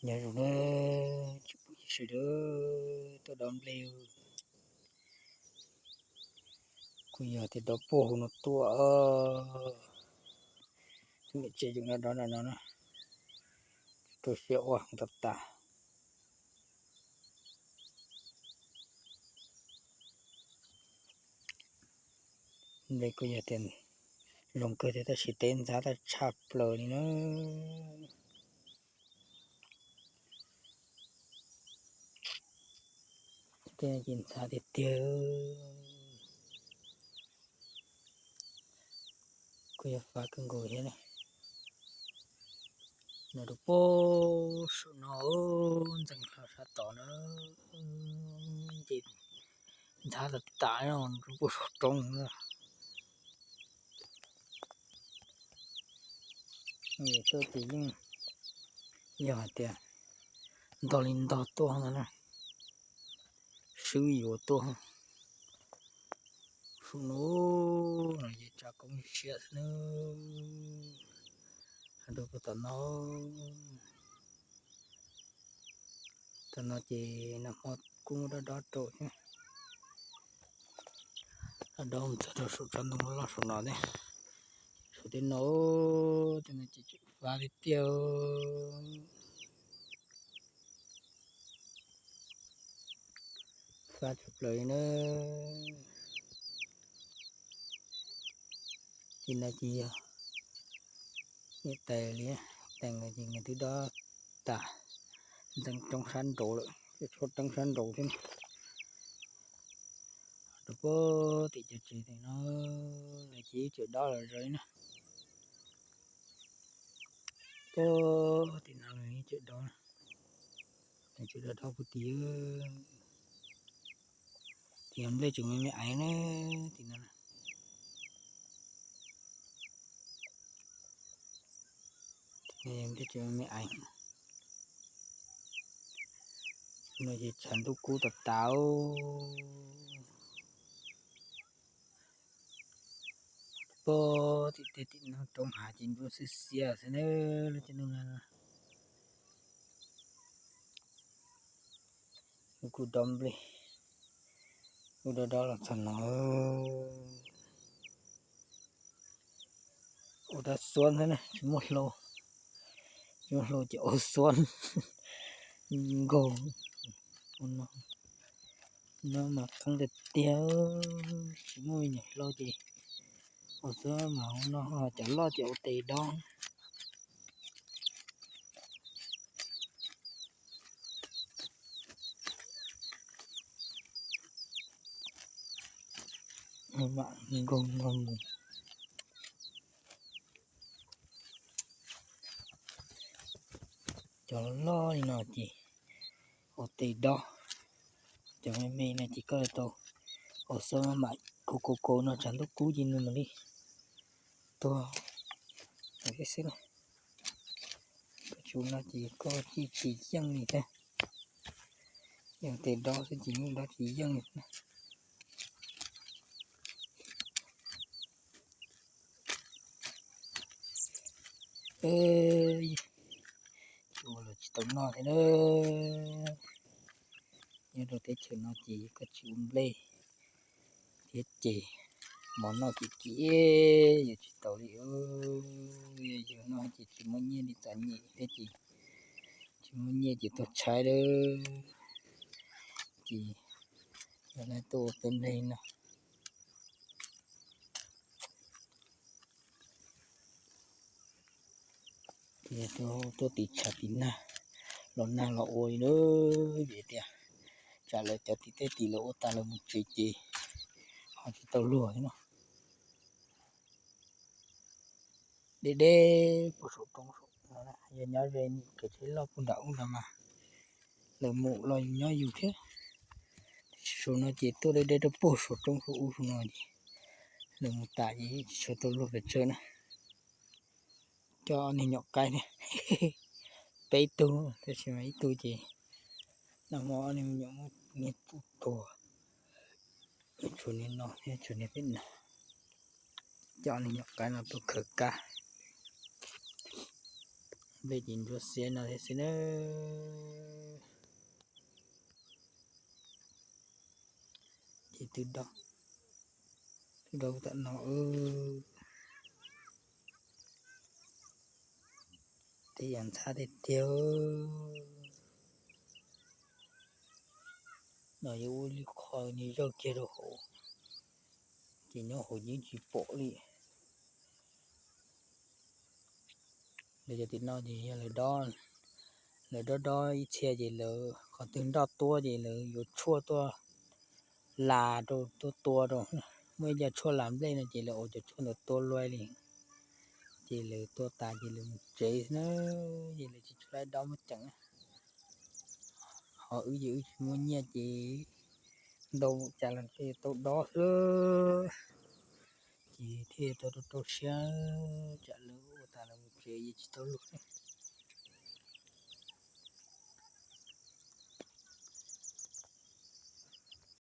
Nyob zoo na, tsoom phooj ywg sawv daws, tuaj dob nplej. Kuj yog tias dob puag hauv no tuaj, tus niam tsev tseem dob dob no no na, rau siab ua heev tas tas. Nplej kuj yog tias zoo kawg thiab tab sis teb ntxhab tag tshaj plaws li na. Tej no ces ntxhab tiag tiag. Kuj yog fab kawg nkaus thiab na. No rau puag saum no, ntxeev hlo sab tod na, ces ntxhab tas tas no rau puag saum roob na. Tuaj ces yeej yog hais tias ntog li ntog tuaj ntag na, swb yuav tuaj. Saum no, no ces tsa koob siab xwb na. Rau puag tom no, tom no ces nag hmo kuj muaj dob dob rau thiab. Dob mus txog rau saum tsob ntoo loj saum no thiab. Saum tej no, tej no ces tseem fab tiag tiag. Fab tshaj plaws li na. Ces no ces yog niam tais li, tais nkawd ces nkawd twb dob tas, ntxeev roob sab nraud lawm, tshuav roob sab nraud thiab. Rau puag tim cov tsev tim no, lawv ces ib tseem dob los zov na. Puag tim no lawv ib tseem dob, lawv tseem dob dob puag tim, tim nplej tseem me me aiv na, tim no. Nplej tseem me me aiv. No ces tshav ntuj kub tas tas. Puag tim tej tim no roob hav ces nplooj xiab xiab xwb na, lub caij ntuj no. Kuj dob nplej, kuj dob dob los txog no. Ua dab xuab ntag na, tsis muaj hlau, tsis muaj hlau ces ua xuab nkaus. No mas qeeb tiag tiag, tsis muaj me nyuam hlau ces ua xuab mas ua no, cov loj ces ua tes dob. Mam nkaug no mus. Cov loj li no ces ua tes dob, cov me me no ces koj tau ua xuab mam kaus kaus kaus no tshav ntuj kub ces nws mam li tuag thiab xwb na. Koj tsis ua no ces koj cij tsis yeej li thiab. Yog tes dob xwb ces yeej dob tsis yeej li na. Ua los tsis tau noj thiab na. Nyob rau teb chaws no ces koj tsis ua nplej thiab ces mov noj ces kim, yuav tsis tau li. Yog yuav noj ces tsis muaj nyiaj li, txom nyem thiab ces tsis muaj nyiaj ces tuag tshaib lawm. Ces yog lawv tuaj ua peb nplej no. Ces tuaj tiv tshav tiv nag los nag los ua li na, vim tias tsam lawv cov tim tej tim lawv ua tas lawv mus tsev ces ho tsis tau luag thiab no. Deb deb puag saum roob saum no, yog nyob ze kev tsheb loj puag nram ub nrad mas lawv mus los yus nyob yus thiab. Saum no ces tuaj deb deb rau puag saum roob saum ub saum no ces lawv mus tas ces tsis tshua tau luag pes tsawg na. Coj ob niag nyuam qaib thiab, peb tug tab sis mas ib tug ces nag hmo ob niag me nyuam muab niag tub tuag, tshuav niag no thiab tshuav niag pem no. Coj ob niag nyuam qaib no tuaj khaws kab. Nplej ces ntsuab xiab no thiab xwb na. Ces twb, twb dob tam no. Tej yam ntxhab tiag tiag. No yuav ua li qhov niag zaj kiag rau hauv, ces nyob hauv yeej tsis pom li. Lawv cov tim no ces yog lawv, lawv dob dob ib txhia ces lawv qhov twg nroj tuab ces lawv yuav tshuaj tuaj las rau tuaj tua rau. Muaj ib co tshuaj las nplej no ces lawv ua cov tshuaj ntawd tua luaj li. Ces lawv tua tas ces lawv mus tsev xwb na, ces lawv tsis tshua laib dob muaj ceem. Ho wb ces wb tsis muaj nyiaj ces ntau cas los thiaj tau dob xwb. Ces thiaj tau rau rau siab, tsam lawv ua tas lawv mus tsev ces tsis tau luag.